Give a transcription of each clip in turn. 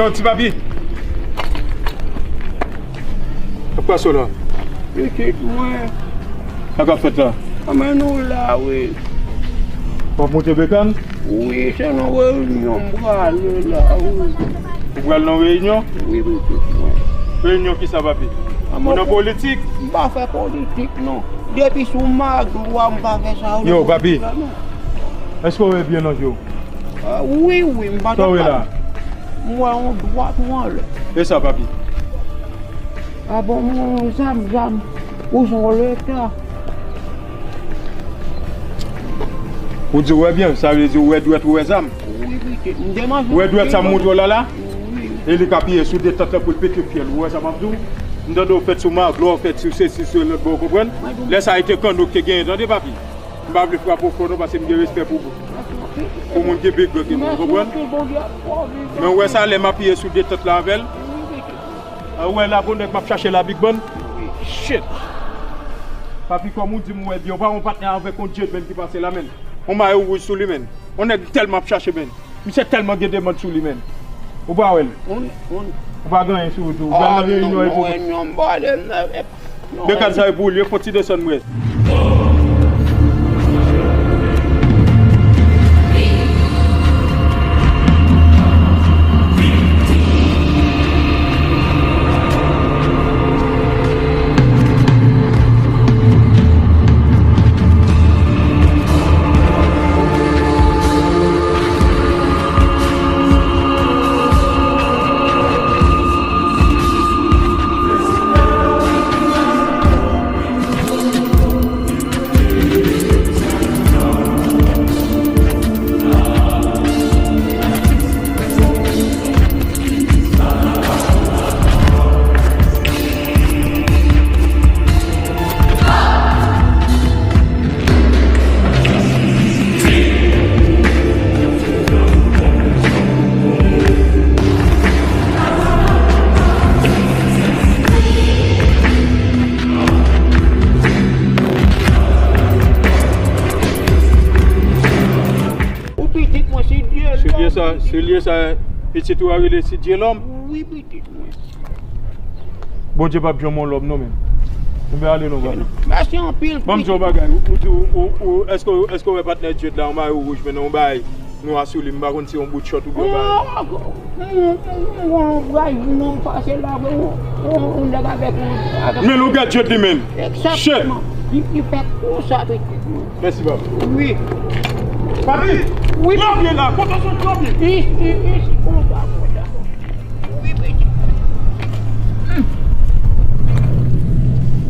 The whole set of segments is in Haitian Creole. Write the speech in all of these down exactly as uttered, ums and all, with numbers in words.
Yo, ti papi. Sa k pase w la? Pitit mwen. Sa k ap fèt la? Anben nou la, wi. W ap monte Bekann? Wi, se nan reyinyon m prale la, wi. Ou pral nan reyinyon? Wi, pitit mwen. Reyinyon kisa, papi? Ou nan politik? M pa fè politik, non. Depi sou Maglwa, m pa fè sa. Yo, papi. Èske w wè byen nan je w? Ah, wi, wi, m pa t ap pale. Sa w wè la? M wè yon dwat, yon anlè. E sa, papi? Ah bon, m wè yon zam, zam. Ou se yon leta. Ou di w wè byen, sa vle di w wè dwèt, ou wè zam? Wi, pitit. M te manje. Ou wè dwèt sa m montre w la, la? Wi. E li ka piye sou de tant lan pou l pete fyèl. Ou wè sa m ap di w? M tande w fèt sou Maglwa, w fèt sou sesi, sou lòt bò, w konprann? Lè sa a, e te kanno k te genyen, tande, papi? M pa vle frape w fò non, paske m gen respè pou, pou moun ki pi gran ke mwen, w konprann? Men w wè sa, lè m apiye sou de tant la avè l. A, w wè la, gon nèg m ap chache la, Big Ban. Shit! Papi, kòm ou di m, ou wè byen, ou pa wè yon patnè avèk yon gentleman ki pase la, menn. Yon mayo wouj sou li, menn. Yon nèg m tèlman ap chache, menn. Misye tèlman gen demann sou li, menn. Ou pa wè l? Ou pa gen anyen sou ou tou. Ou pral nan reyinyon epi ou... Bekann sa e pou ou l ye, fò ti desann mwen. Ou pitit mwen, Sidye Lòm. Sidye sa, Sidye sa, pitit ou a rele Sidye Lòm? Wi, pitit mwen. Bondye p ap janm yon lòm non, men. Enben ale non, papi. Mèsi anpil. Ban m di w yon bagay. Ou, ou, ou, ou, èske, èske w wè patnè Djed la, yon mayo wouj, men nan yon bagay nwa sou li, m pa konn si yon bout chòt oubyen yon bagay. M, m, m, m, m, bagay, non, pase la, yon, yon, yon nèg avèk yon, avèk... Men ou gad Djed li menm. Egzakteman. Li, li fè konsa, pitit mwen. Mèsi, papi. Wi. Papi! Wi, papi. Pran pye la, kontan sou pran pye. Isi, isi, konsa, konsa. Wi, pitit. Hmm.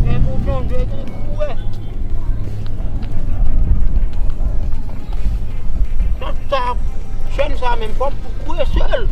Men pou Bondye gen pou wè. Tant sa, chèn sa menm, fò m prese l.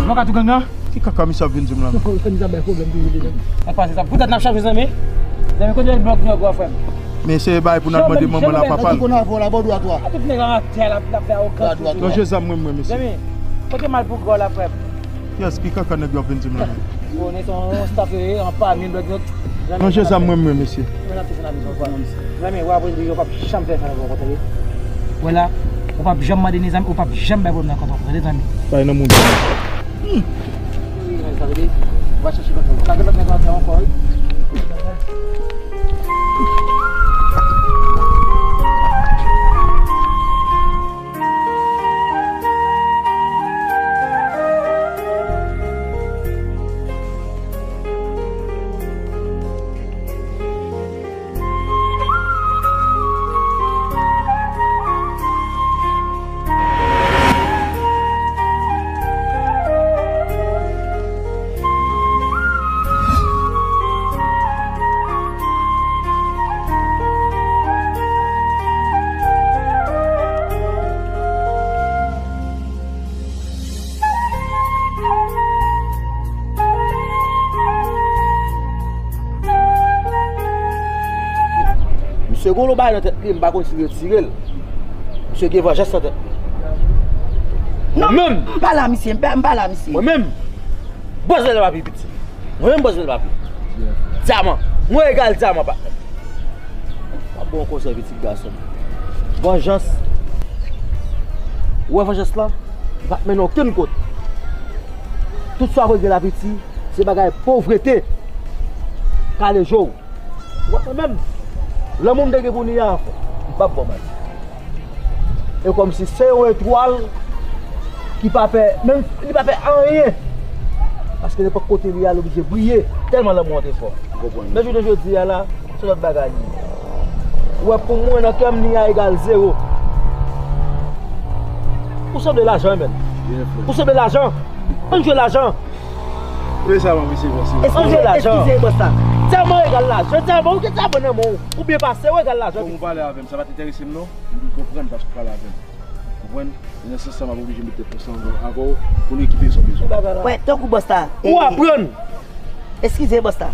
Mwen ka tou gang nan? Ki kaka misye ap vin di m la menm? Misye ap bay pwoblèm toujou deja. Sa k pase sa? Poutèt n ap chache zanmi. Zanmi, kote blòk nèg yo, frè m? Men se bay pou n al mande manman l a papa l. Ki konnen avè w la, bò dwat ou a. A tout nèg an atè la, l ap fè awogan toujou. Non, je zam mwen, mwen, mesye. Zanmi, kote mal pou gò la, frè m? Kiyès ki kaka nèg yo ap vin di m la menm? Bon, nèg sa yon staff yo ye, an pami blòk yo. Non, je zam mwen, mwen, mesye. Mwen ap touche nan mizon, frè m. Zanmi, w ap di yo p ap janm fè sa nan kont ou, tande. Wè la, ou p ap janm mande ni zanmi, ou p ap janm bay pwoblèm nan kont ou, tande, zanmi. Bay nan moun. Hmm. Wi, men sa vle di, w a chache lòt nèg. Ou ka gen lòt nèg antre ankò, wi. Misye gen yon bagay nan tèt li, m pa konn si l retire l. Misye gen vanjans nan tèt li. Non, mwen menm, m pale a misye, m pa, m pale a misye. Mwen menm, bòs vèlè pa pi piti. Mwen menm bòs vèlè pa pi. Dyaman. Mwen egal dyaman, patnè. M ap ba w yon konsèy, pitit gason. Vanjans. Ou wè vanjans lan? Li p ap mennen okenn kote. Tout sa w ap regle la piti, se bagay povrete. Kale je w. Ou wè mwen menm, lanmou m te gen pou Nia, m p ap ba w manti. E kòmsi se yon etwal ki pa fè, menm li pa fè anyen. Paske nenpòt kote li ye, li oblije briye, tèlman lanmou an te fò. Men jounen jodi a la, se lòt bagay li ye. Ou wè, pou mwen, nan kè m, Nia egal zewo. Ou sanble lajan, wi, menn. Ou sanble lajan. Ann jwe lajan. Eskize, eskize, bòs la. Dyaman egal lajan. Dyaman, ou gen dyaman nan men w. Ou byen pase, ou egal lajan. Kòm ou pale avè m, sa pa t enterese m, non. M konprann paske ou pale avè m. Konprann? E nan sans sa, m ap oblije met tèt ansanm avè w pou nou ekipe sa w bezwen. Wè, tankou bòs la. Ou aprann. Eskize, bòs la.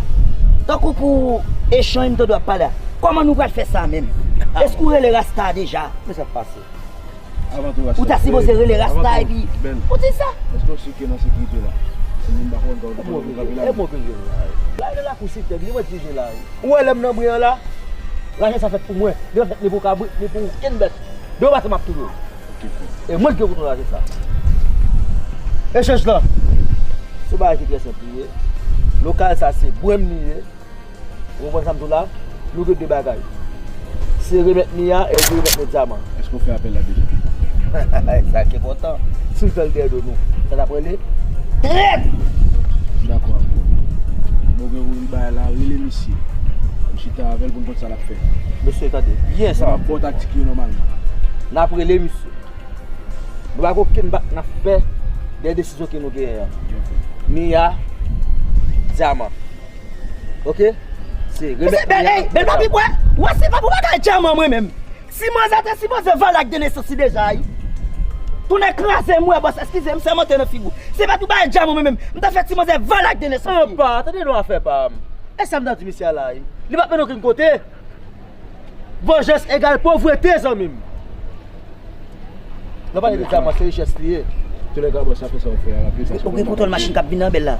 Tankou pou echanj, m tande w ap pale a. Kòman nou pral fè sa menm? Èske ou rele Rasta deja? Men sa k pase. Ou ta sipoze rele Rasta epi ou di sa. Èske w si ke nan sekirite la? Si moun pa konn, pa konn, pa konn, pa konn. E mwen ke jwe la. La, e nan lakou Sitèn, li mwen ki jwe la. Ou wè lè m nan bri an la? Lajan sa fèt pou mwen. Li pa fèt ni pou kabrit, ni pou okenn bèt. Demen maten m ap touye w. E mwen ki gen kontwòl lajan sa. Echanj lan, se yon bagay ki trè senp li ye. Lokal sa se bwè m li ye. Ou konprann sa m di w la? Nou gen de bagay. Se remèt Nia, e se remèt mwen dyaman. Èske w fè apèl la deja? Sa ki enpòtan. Si l fè l dèyè do nou, sa n ap rele trèt! M dakò avè w. Bon, gen pou bagay la, rele misye. M chita avè l pou n konn sa l ap fè. Mesye, tande byen sa. M ap ba w taktik yo nòmalman. N ap rele misye. Nou pa gen okenn bak n ap fè dèyè desizyon ke nou genyen an. Nia, dyaman. Oke? Se remèt Nia. Bèl papi, wè, wè, se pa pou bagay dyaman mwen menm. Si manzè te sipoze valè ak de nesans li deja, wi. Tounen kraze m, wè, bòs, eskize m, sèmante nan figi w. Se pa pou bagay dyaman mwen menm. M ta fè ti manzè valè ak de nesans li. Anpa, tande non afè pa m. E sa m ta di misye a la, wi. Li p ap mennen okenn kote. Vanjans egal povrete, zanmi m. Nan pale de dyaman, se richès li ye. Toulèka, bòs, sa fè sa w fè a, la, fè sa. Ou gen kontwòl machin k ap vin nan bèl la.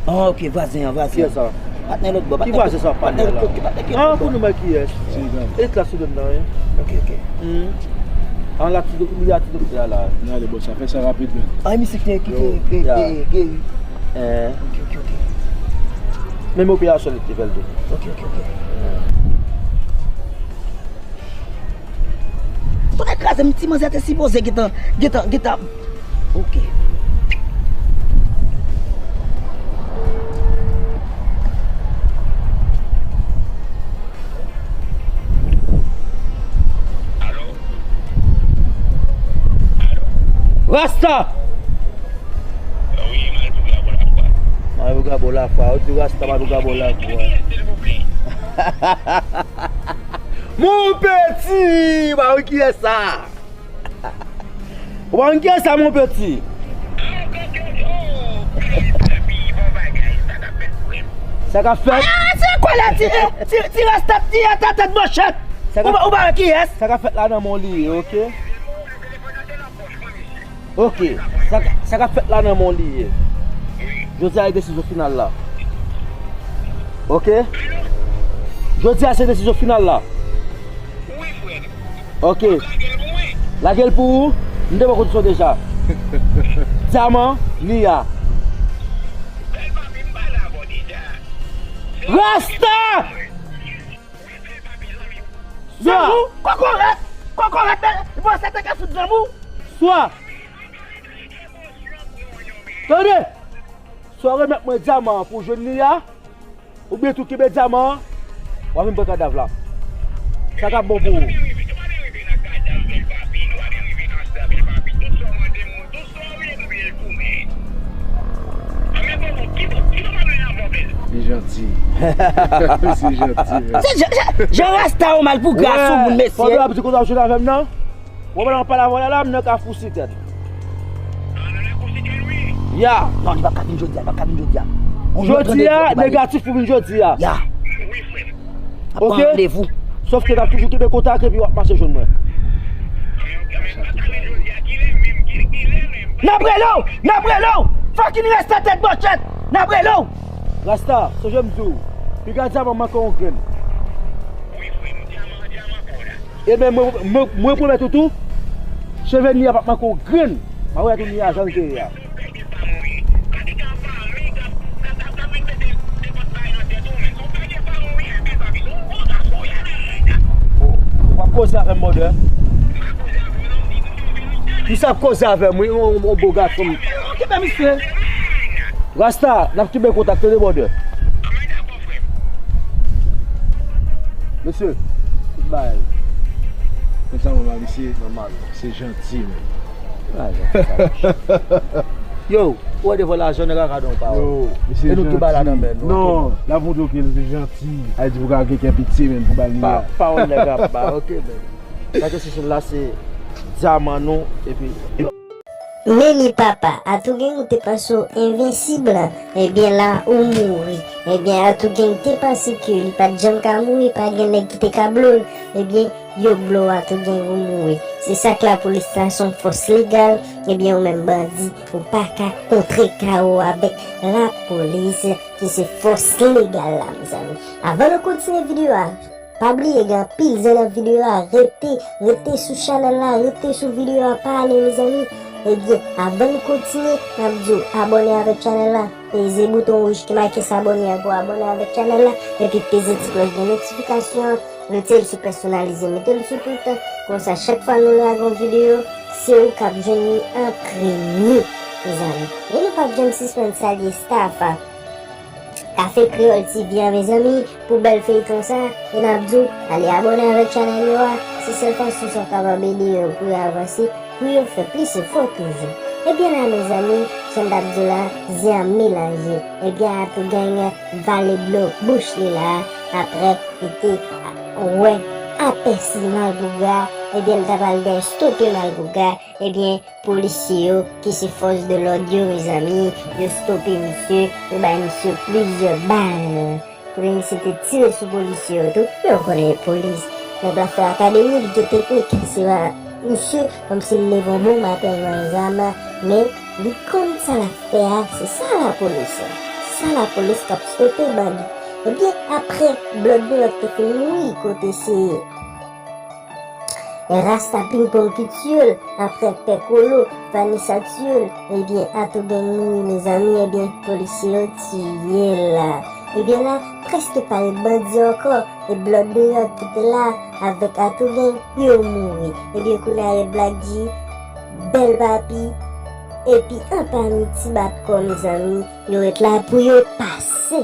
Ah, ok, vwazen an, vwazen an. Kiyès sa? Patnè lòt bò, patnè. Ki vwazen sa, patnè la? Ah, konnen mwen kiyès. E klas ou menm nan, wi. Ok, ok. An la, ti do, li a ti do la. N ale, bòs, sa fè sa rapid, men. Ah, misye ki te, ki te, ki te, ki te. Ok, ok, ok. Menm operasyon li te fè l tou. Ok, ok, ok. Tonnè kraze m, ti manzè te sipoze gentan, gentan, gentan. Ok. Rasta! Malpougra bon lafwa. Ou di Rasta Malpougra bon lafwa. Mon peti! Ou pa wè kiyès sa? Ou pa konn kiyès sa, mon peti? Sa k ap fèt? Ah, se kwè la, ti, eh, ti, ti rasta, ti rasta tèt manchèt. Ou pa, ou pa wè kiyès? Sa k ap fèt la nan men w li ye, oke? Oke. Sa, sa k ap fèt la nan men w li ye. Jodi a, e desizyon final la. Oke? Jodi a, se desizyon final la. Ok. Lage l pou ou? M te ba w kondisyon deja. Dyaman, Nia. Rasta! Zanmi w, kokorèt! Kokorèt, men, bon, se te ka fout zanmi w. Swa. Tande! Swa w remèt mwen dyaman an pou w jwenn Nia. Oubyen tou kenbe dyaman an, w a vin pran kadav la. Sa k ap bon pou ou? Li janti. Li janti, mesye. Se jan, jan, jan rasta yo mal pou gra sou moun, mesye. Pandan w ap di kote w ap jwenn avè m nan? Ou wè pandan w ap pale avè w la, la, m nan Kafou Sitèn. Ya. Non, li p ap ka vin jodi a, li p ap ka vin jodi a. Jodi a, negatif pou vin jodi a. Ya. N ap pran randevou. Sòf ke n ap toujou kenbe kontak epi w ap mache jwenn mwen. N ap rele w! N ap rele w! Fucking Rasta tèt bòchèt! N ap rele w! Rasta, sonje m di w, piga dyaman manke yon grenn. Ebyen, mwen, mwen, mwen pwomèt ou tou, cheve n li a p ap manke yon grenn. M a wè tou ni a jan l te ye a. W ap koze avè m, brother. Misye ap koze avè m, wi, yon, yon bo gason. Kenbe misye. Rasta, n ap kenbe kontak, tande, brother. Mesye, tout bagay. Kòman sa, manman, mesye? Nòmal. Se janti, men. Yo, ou wè devan lajan nèg la ka don pawòl. Yo, mesye, e nou ki ba la nan men nou. Non, la pou di w ke l te janti. A di pou ka gen kè piti, men pou ba l li a. Pawòl nèg ap ba, ok, men. Sa ke sou la, se dyaman nou, epi. Men li papa, Atougang ou te panse w envensib, ebyen la ou mouri. Ebyen Atougang te panse ke li pa t janm ka mouri, pa gen nèg ki te ka blo l. Ebyen yo blo Atougang ou mouri. Se sa k lapolis la se yon fòs legal, ebyen ou menm bandi, ou pa ka kontre kawo avèk lapolis ki se fòs legal la, mezanmi. Avan nou kontinye videyo a, pa bliye gen anpil zen nan videyo a, rete, rete sou chanèl la, rete sou videyo a, pa ale mezanmi. Ebyen, avan n kontinye, n ap di w abòne avèk chanèl la, peze bouton wouj ki make s'abonner an pou abòne avèk chanèl la, epi peze ti klòch de notifikasyon an, mete l sou pèsonalize, mete l sou tout, konsa chak fwa nou lage yon videyo, se ou k ap jwenn li an premye, mezanmi. E nou p ap janm sispann salye staff a. Kafe Kreyòl T V a, mezanmi, pou bèl feyton sa, e n ap di w, ale abòne avèk chanèl yo a, se sèl fason sa w kapab ede yo pou yo avanse, pou yo fè plis efò toujou. Ebyen la, mezanmi, jan n t ap di w la, zen an melanje. Ebyen, Atougang vale dlo bouch li la, apre li te wè apèsi malpougra, ebyen, l t ap al dèyè stope malpougra, ebyen, polisye yo, ki se fòs de lòd yo, mezanmi, yo stope misye, yo bay misye plizyè bal. Kounye a misye te tire sou polisye yo tou, men w konnen polis, nèg la fè akademi, li gen teknik, se pa misye, kòmsi li leve yon bon maten, li gen yon zam, men li konn sa l ap fè a, se sa lapolis la. Sa lapolis k ap stope bandi. Ebyen, apre Blood New York te fin mouri, kote se Rasta Ping Pong ki tiye l, apre Pè Kolo, Vanessa tiye l, ebyen, Atougang mouri, mezanmi, ebyen, polisye yo tiye l. Ebyen la, prèske pa gen bandi ankò, e Blood New York ki te la avèk Atougang, yo mouri. Ebyen, kounye a, e Black G, Bèl Papi, epi anpami Ti Bat Kò, mezanmi, yo ret la pou yo pase.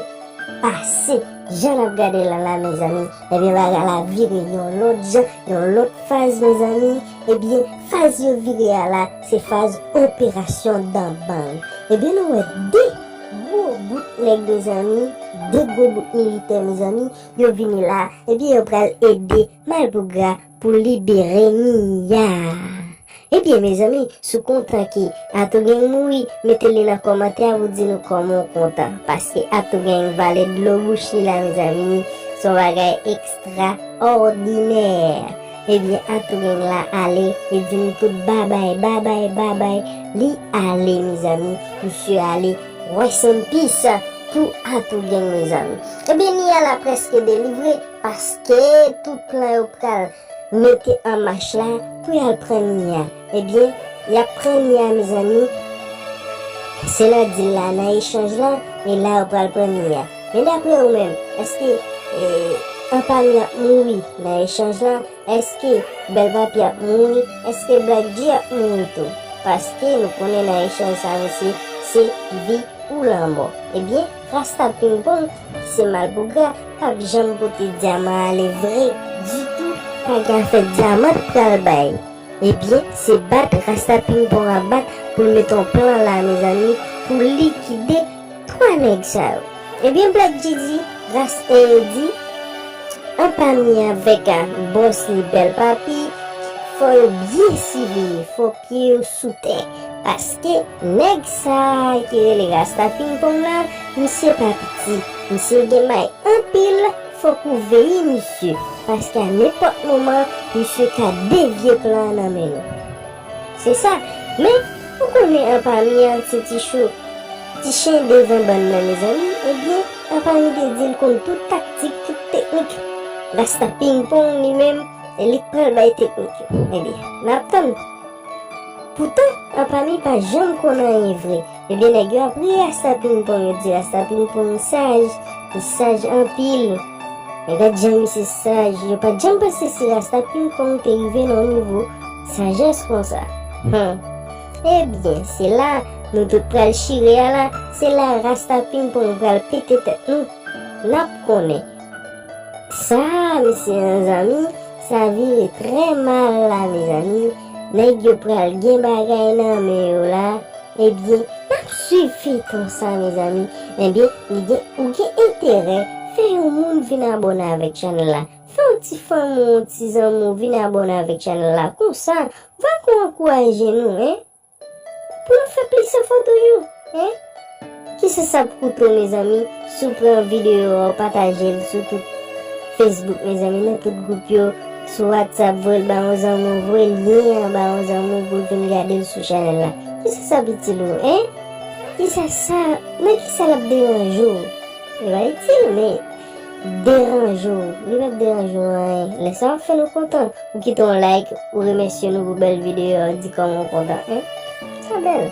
Pase. Jan n ap gade l la, mezanmi, ebyen, bagay la vire yon lòt jan, yon lòt faz, mezanmi. Ebyen, faz yo vire a la, se faz operasyon dan bang. Ebyen, nou wè de gwo bout nèg, mezanmi, de gwo bout militè, mezanmi, yo vini la. Ebyen, yo pral ede Malpougra pou libere Mia. Ebyen, mezanmi, si w kontan ke Atougang mouri, mete li nan kòmantè a pou di nou kòman w kontan. Paske Atougang vale dlo bouch li la, mezanmi, se yon bagay ekstraòdinè. Ebyen, Atougang la ale, li di nou tout babay, babay, babay. Li ale, mezanmi, misye ale. Rest in peace pou Atougang, mezanmi. Ebyen, Mia la prèske delivre, paske tout plan yo pral mete an mach la pou y al pran Mia. Ebyen, y ap pran Mia, mezanmi. Se nan dil la, nan echanj la, e la yo pral pran Mia. Men daprè ou menm, èske, e, anpami ap mouri nan echanj la? Èske Bèl Papi ap mouri? Èske Black G ap mouri tou? Paske nou konnen nan echanj sa, mesye, se vi ou lanmò. Ebyen, Rasta Ping Pong, ki se Malpougra, p ap janm pote dyaman ale vre ditou, pa gen afè dyaman t pral bay. Ebyen, se bat Rasta Ping Pong ap bat pou l mete yon plan la, mezanmi, pou likide twa nèg sa yo. Ebyen, Black G di, Ras-, e, di, anpami avèk, a, bòs li Bèl Papi, fò yo byen siveye, fò pye yo sou tè. Paske nèg sa a ki rele Rasta Ping Pong la, misye pa piti, misye gen may anpil, Fòk ou veye misye, paske a nenpòt moman, misye ka devye plan an nan men nou. Se sa. Men, ou konnen anpami a, se ti chou, ti chen devan bann nan, mezanmi. Ebyen, anpami te di l konn tout taktik, tout teknik. Rasta Pingpong li menm, se li k pral bay teknik yo. Ebyen, n ap tann. Poutan, anpami pa janm konn anyen vre. Ebyen, nèg yo ap ri Rasta Pingpong, yo di Rasta Pingpong saj, li saj anpil. Men gad jan misye saj, yo pa t janm panse si Rasta Pingpong te rive nan yon nivo sajès konsa. Hum. Ebyen, se la nou tout pral chire a la, se la Rasta Pingpong pral pete tèt nou. N ap konnen. Sa, mesye zanmi, sa vire trè mal la, mezanmi. Nèg yo pral gen bagay nan men yo la. Ebyen, n ap swiv feyton sa, mezanmi. Ebyen, li gen, ou gen enterè fè yon moun vin abòne avèk chanèl la. Fè yon ti fanmi w, yon ti zanmi w vin abòne avèk chanèl la. Konsa, va kou ankouraje nou, en. Pou nou fè plis efò toujou, en. Kisa sa ap koute w, mezanmi? Si w pran videyo a, w pataje l sou tout Facebook, mezanmi, nan tout gwoup yo, sou WhatsApp, voye l ba yon zanmi w, voye lyen an ba yon zanmi w pou l vin gade l sou chanèl la. Kisa sa ap itil ou, en? Kisa sa, nan kisa l ap deranje w? Li pa itil, men deranje w. Li p ap deranje w anyen. Lè sa w ap fè nou kontan. Ou kite yon like, ou remèsye nou pou bèl videyo a, ou di kòman w kontan, en? Sa bèl.